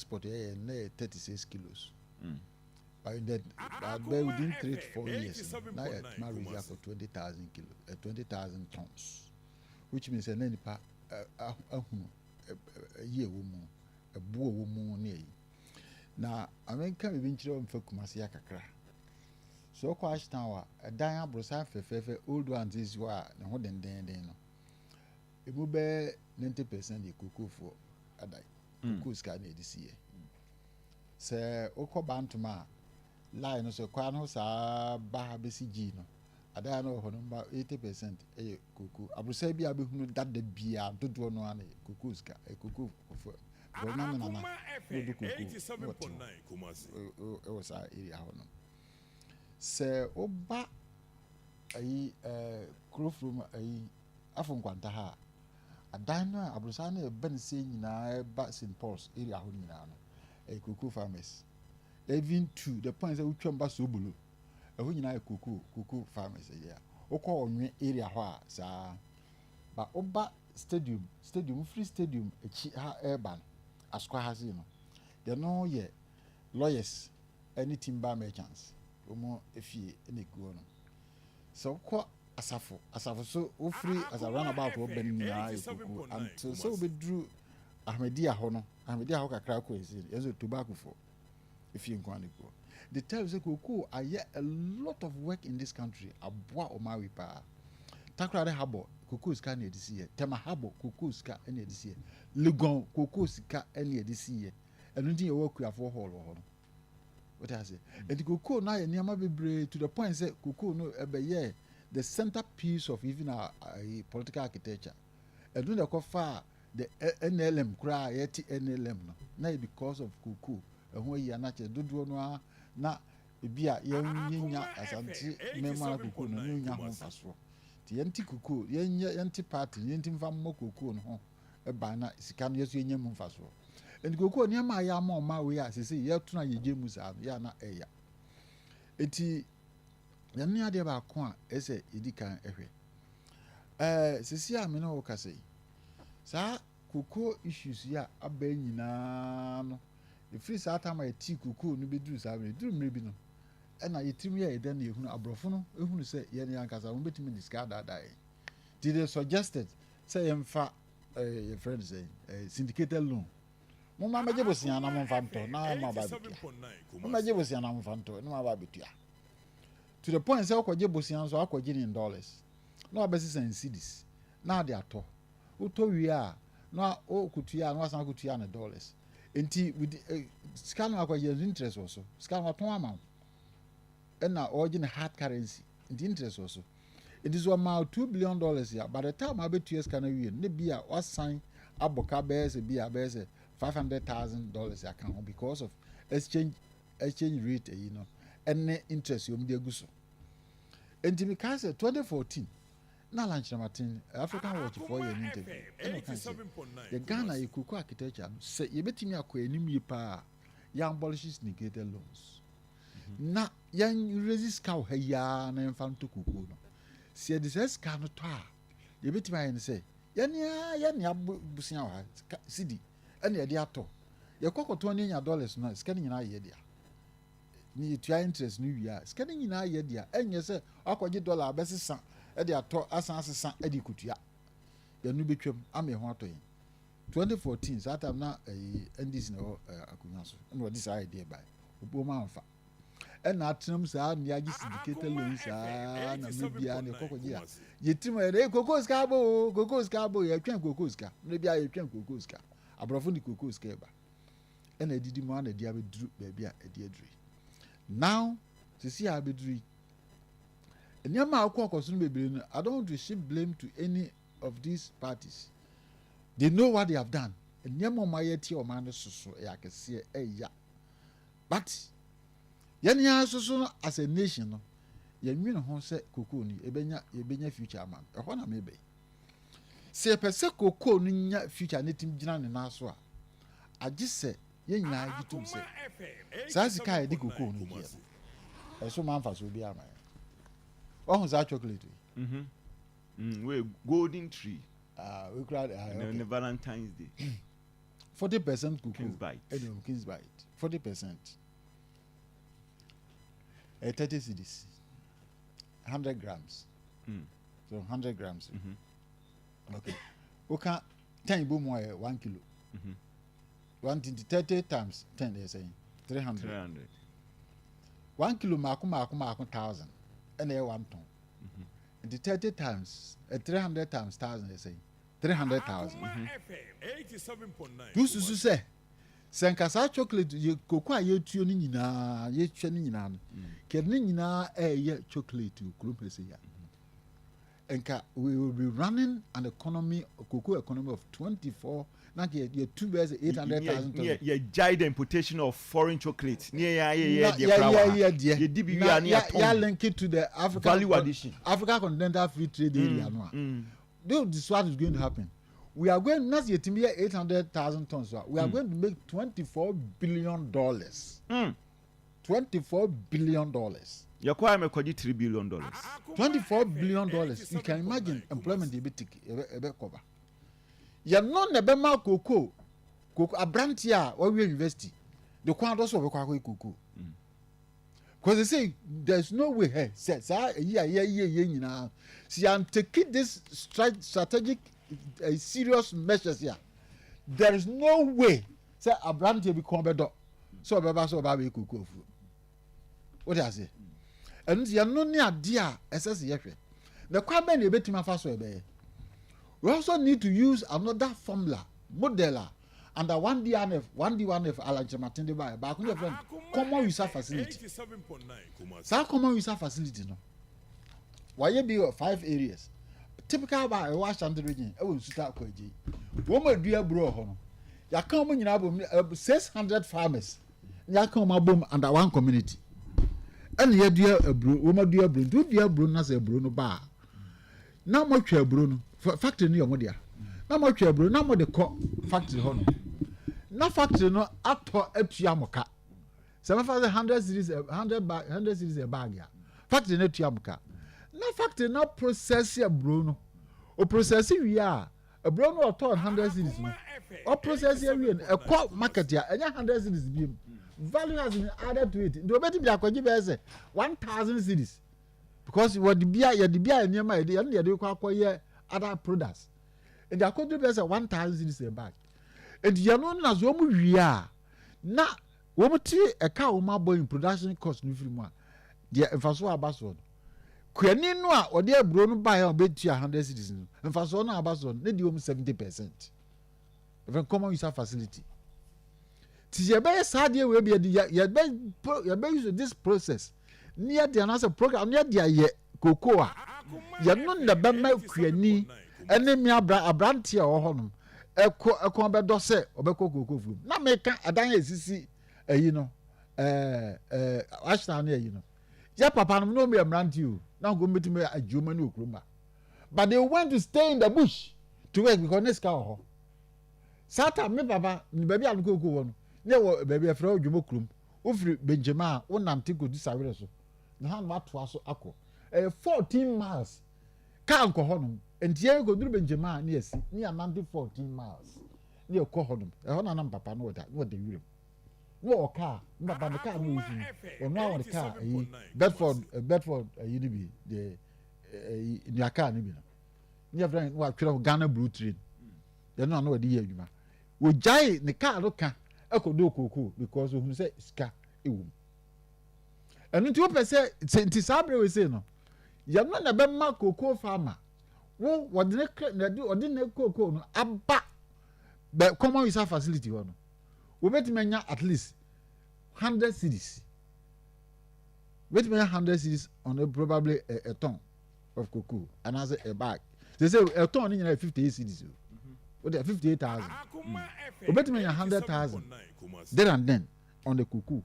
Export yɛyɛ na yɛ 36 kilos. By the by within 3 to 4 years no, na yɛ tuma raise akɔ 20,000 kilo, 20,000 tons, which means sɛ na nipa ahunu ɛyi ɛwɔ mu, ɛbo ɛwɔ mu ne ɛyi. Na amenka biribi nkyerɛ wɔn mfa Kumase akakra so. Ɔkɔ Ashtown a, ɛdan aborosan fɛfɛɛfɛ, old ones esi hɔ a ne ho dendenden no, emu bɛyɛ 90% yɛ kokofoɔ adan. Koko sika na yɛde si yɛ. Sɛ wokɔ Bantoma a, line no so kwan ho saa ba ha bɛsi gyi no, adan no wɔ hɔ no mba 80% ɛyɛ koko. Aborosan bi a bɛhunu dada biara dodoɔ no ara na yɛ koko sika, ɛyɛ koko foɔ because na me nana na ɔdi koko na ɔte hɔ ɛwɔ saa area hɔ no. Sɛ woba ayi kuro furom ayi afɔ nkwanta ha a, adan no a aborosan no ɛba ne se nyinaa ɛba St Paul's area hɔ nyinaa no, ɛyɛ cocoa farmers, even to the point sɛ wotwam ba Sobolo, ɛhɔ nyinaa yɛ cocoa farmers. Ɛyɛ a wokɔ Ɔnwe area hɔ a saa ba, woba stadium, wofiri stadium akyi ha ɛreba no, Asokwa ha sei no deɛ no yɛ lawyers ɛne timber merchants wɔn efie ɛna egu hɔ no. Sɛ wokɔ Asafo so, wofiri Asafo roundabout hɔ bɛn nyinaa yɛ cocoa until sɛ wobɛduru Ahmadiyya hɔ no. Ahmadiyya hɔ kakra kɔ esi yɛn sɛ tobacco fo efie nko ara gu hɔ. They tell you sɛ cocoa ayɛ a lot of work in this country, aboa ɔman paa. Takoradi Harbour, cocoa sika na yɛde si yɛ. Tema Harbour, cocoa sika na yɛde si yɛ. Legon, cocoa sika na yɛde si yɛ. Ɛno nti yɛwɔ akuafoɔ hall wɔ hɔ no. Wote ase? Nti cocoa no ayɛ nneɛma bebree to the point sɛ cocoa no ɛbɛyɛ the center piece of even our political architecture. Ɛno na ɛkɔfa the NLM koraa. Yɛte NLM no na yɛ because of cocoa. Ɛho ayi anakyɛ dodoɔ no ara na ebi a yɛnya Asante mmarima cocoa no ne nya ho mfasoɔ. Nti yɛnte cocoa, yɛnyɛ yɛnte party, yɛnte mfa mmɔ cocoa no ho ɛban na sika no yɛso yɛnya mu mfasoɔ. Nti cocoa nneɛma a yɛ ama ɔma wei a sese yɛto na yɛgye mu saa no yɛ ana ɛya. Nti yɛn ne adeɛ baako a ɛsɛ yɛdi kan ɛhwɛ sisi a me ne wo kasa yi, saa cocoa issues yi a aba nyinaa no, efiri saa time a yɛti cocoa no bɛduru saa mmerɛ duru mmerɛ bi no, ɛna yɛtirim yɛ yɛdɛ no, yɛhunu aborɔfo no ehunu sɛ yɛn yɛn ankasa wɔn bɛtumi de sika adaadaa yɛn. Ti they suggested sɛ yɛmfa yɛfrɛ no sɛ syndicated loan. Mo ma mɛgye bosia na mo nfa ntɔ na mo aba abetua. Mo mɛgye bosia na mo nfa ntɔ na mo aba abetua, to the point sɛ ɔkɔgye bosia nso, akɔgye ne in dollars na wabɛsesa in cedis na ade atɔ. Wotɔ wie a, na ɔkotua a, na wasan akɔtua ne dollars. Nti with sika no akɔgye nso, interest wɔ so. Sika no watɔn ama wo ɛna ɔregye ne hard currency, nti interest wɔ so. Nti so ɔma $2 billion a, by the time abɛtua sika no awie no, ne bi a wasan abɔ ka bɛyɛ sɛ bi a bɛyɛ sɛ $500,000 aka ho because of exchange rate ɛyi no ɛne interest wɔn de agu so. Nti mi kaa sɛ 2014 na Alan Kyerematen, African Watch foɔ yɛ ne interview, ɛna ɔka sɛ yɛ Ghana yɛ cocoa architecture no, sɛ yɛbɛtumi akɔ anim yie paa, yɛn abolish syndicated loans na yɛn raise sika wɔ ha yiaa na yɛmfa nto cocoa no. Sɛ yɛde saa sika no tɔ a, yɛbɛtumi ayɛ no sɛ yɛne abusua wɔ ha cedi ɛna yɛde atɔ, yɛkɔ kɔtɔn ne nya dollars no a, sika no nyinaa yɛ dea. Ne yɛtua interest no wie a, sika no nyinaa yɛ dea. Ɛnyɛ sɛ akɔgye dollar abɛsesa ɛde atɔ, asan asesa ɛde kotua. Yɛno bɛtwam ama yɛn ho atɔ yɛn. 2014 saa time na ɛyi NDC na ɛwɔ akonnwa so, ɛna wɔde saa idea bae. Obi wɔn amfa ɛna atena mu saa ne agye syndicated loan saa na mmerɛ biara ne ɛkɔkɔgye a, yɛtirim yɛ dɛ koko sika abo o, koko sika abo. Yɛtwɛn koko sika mmerɛ biara, yɛtwɛn koko sika. Aborɔfo ne koko sika ɛba ɛna adidi mu ana ɛde abɛduru baabi a ɛde aduru yi. Now sisi a abɛduru yi, nneɛma a akɔ akɔ so no bebree no, I don't want to shift blame to any of these parties. They know what they have done. Nneɛma a wɔn ayɛ tie ɔman no soso ɛyɛ akɛseɛ, ɛyɛ, but yɛn nyinaa soso no as a nation no, yɛnwene ho sɛ koko no yɛbɛnya future ama no. Ɛhɔ na mebɛ yi, sɛ yɛpɛ sɛ koko no nya future ne tim gyina ne nan so a, agye sɛ yɛn nyinaa gye tom sɛ saa sika a yɛde koko no gyeɛ no, ɛso ma nfa so bi ama yɛn. Ɔho saa chocolate yi. Wei Golden Tree. Ah, we kura ah. Ne Valentine's Day. 40% cocoa. King's Bite. Ɛna wɔm King's Bite 40%, ɛyɛ 30 cedis 100 grams. So 100 grams, okay, woka 10 bɔ mu a, yɛ 1 kilo. One twenty, 30 times 10 yɛ sɛn? 300. 300. 1 kilo maako maako maako 1,000 ɛna ɛyɛ 1 ton. Nti 30 times 300 times 1,000 yɛ sɛn? 300,000. Tususu sɛ nka saa chocolate yɛ koko a yɛtuo no nyinaa, yɛtwa no nyinaa no, kɛde ne nyinaa ɛyɛ chocolate wɔ kurom ha sɛ ya, nka we will be running an economy, cocoa economy of 24, na nka yɛtu bɛyɛ sɛ 800,000 tons. Yɛ gyae the importation of foreign chocolate ne yɛ ayɛ yɛ deɛ yɛ kora wɔ ha. Yɛ deɛ. Yɛdi bi wie a, ne yɛ yɛatɔn. Link it to the African Value addition. Africa Continental Free Trade Area no a, this is what is going to happen. We are going na yɛtumi yɛ 800,000 tons a, we are going to make $24 billion. $24 billion. Yɛkɔ a, mɛkɔgye $3 billion. $24 billion. You can imagine employment ebe tik ebe cover. Yɛno na ɛbɛma koko aberanteɛ a wawie university de kwan adɔ so ɔbɛkɔ akɔyɛ koko, because they say there is no way. Hɛ sɛ saa eyi a yɛyɛ yɛ nyinaa si yan take this strategic serious measures here, there is no way sɛ aberanteɛ bi kɔn bɛdɔ sɛ ɔbɛba sɛ ɔba abɛyɛ koko afuo. O de ase ɛno nti yɛno ne adeɛ a ɛsɛ sɛ yɛhwɛ na kwan bɛn na yɛbɛtumi afa so ɛbɛyɛ. We also need to use another formula model a under 1D1F, 1D1F Alan Kyerematen de ba baako ne yɛ fɛ no common user facility. Saa common user facility no, wayɛ bi wɔ five areas typical ba a ɛwɔ Ashanti Region, ɛwɔ Nsuta akɔ agye wɔn mu adua aburo wɔ hɔ no. Yɛaka wɔn nyinaa bom, 600 farmers yɛaka wɔn abom under one community, ɛna yɛdua aburo. Wɔn adua aburo nti wodua aburo no na sɛ aburo no ba a, na wɔatwa aburo no, factory no yɛ wɔn dea, na wɔatwa aburo na wɔde kɔ factory hɔ no, na factory no atɔ atua mo ka. Sɛ mɛfa sɛ 100 cedis, 100 bag, 100 cedis a bag a, factory no atua mo ka, na factory no process aburo no. O process wie a, aburo no ɔtɔn 100 cedis no, ɔprocess awie no, ɛkɔ market a, ɛnyɛ 100 cedis bi mu, value has been added to it. Nti obetumi akɔgye bɛyɛ sɛ 1,000 cedis because wɔde bia yɛde bia nneɛma yɛde yɛde yɛde kɔ akɔyɛ other products. Nti akɔduru bɛyɛ sɛ 1,000 cedis a bag. Nti yɛn no na so wɔn wie a, na wɔn ti ɛka a wɔn abɔ in production cost no firi mu a, deɛ mfasoɔ aba soɔ no, kuani no a ɔde aburo no baeɛ a ɔbɛtua 100 cedis no, mfasoɔ no a aba soɔ no ne deɛ wɔn 70%. Ɛfɛ common user facility ti yɛbɛyɛ saa adeɛ wei bi, yɛde yɛ yɛbɛ pro yɛbɛ use this process ne yɛde anaasɛ program ne yɛde ayɛ koko a, yɛno na bɛma kuani ɛne mi abra aberanteɛ a ɔwɔ hɔnom ɛkɔ ɛkɔn bɛdɔ sɛ ɔbɛkɔ koko fuom. Na meka ɛdan a esisi ɛyi no, ɛɛ ɛɛ ahyɛn ne ɛyi no, yɛ papa no na wɔn yɛ mmeranteɛ o, na nko mbɛtumi agye wɔn ani wɔ kurom ha, but they went to stay in the bush to work because ne sika wɔ hɔ. Saa time me papa baabi a no koko wɔ no, ne wɔ baabi ɛfrɛ wɔ Dwom kurom. Wofiri Benjama a, wonante kɔdu Sawerɛ so na ha na watoa so akɔ, ɛyɛ 14 miles. Kaa nkɔ hɔnom, nti yɛn kɔduru Benjama a, ne yɛsi ne yɛnante 14 miles ne yɛkɔ hɔnom. Ɛhɔ na nam papa no wɔda ne wɔda wiram ne wɔwɔ kaa. Ne papa ne kaa no wɔyi no, ɔno a wɔde kaa ɛyi Bedford ɛyi no bi deɛ, ɛyi nua kaa no bi no ne yɛfrɛ no, ne wɔatwerɛ ho Ghana Blue Train. Yɛn no na wɔde yɛ adwuma. Wɔgyae ne kaa no ka ɛkɔdɔ kookoo because ohun sɛ sika ɛwɔ mu. Ɛno nti wopɛ sɛ nti saa abere wei sei no, yɛno na ɛbɛma kookoo farmer wo wɔde ne kra na ɔde ne kookoo no aba bɛ common user facility hɔ no, wobɛtumi anya at least 100 cedis, wobɛtumi anya 100 cedis on a probably a ton of cocoa anaasɛ a bag. Sɛ a ton ne nyinaa yɛ 58 cedis o, o de 58,000, obetumi anya 100,000 there and then on the cocoa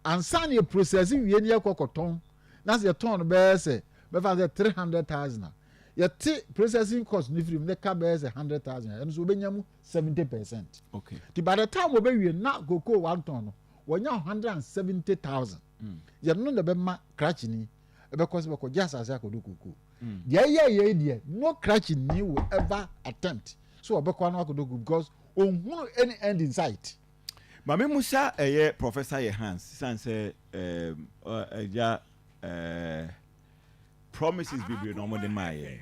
ansa na yɛ process wie ne yɛ kɔ kɔtɔn. Na sɛ yɛtɔn no bɛyɛ sɛ bɛfa sɛ 300,000 a, yɛte processing cost ne firi mu ne ka bɛyɛ sɛ 100,000, ɛno nso obɛnya mu 70%. Ti by the time wɔbɛwie na cocoa 1 ton no, wɔnya 170,000. Yɛno no na bɛma krakye ni ɛbɛkɔ sɛ bɛkɔ gye asase akɔdo cocoa. Deɛ ɛyɛ yɛ deɛ, no krakye ni will ever attempt so ɔbɛkɔ ano akɔdo cocoa because Ohunu any end in sight. Maame Musa, ɛyɛ Professor yɛ hans sisan sɛ ɛgya promises bebree na wɔde maa yɛn.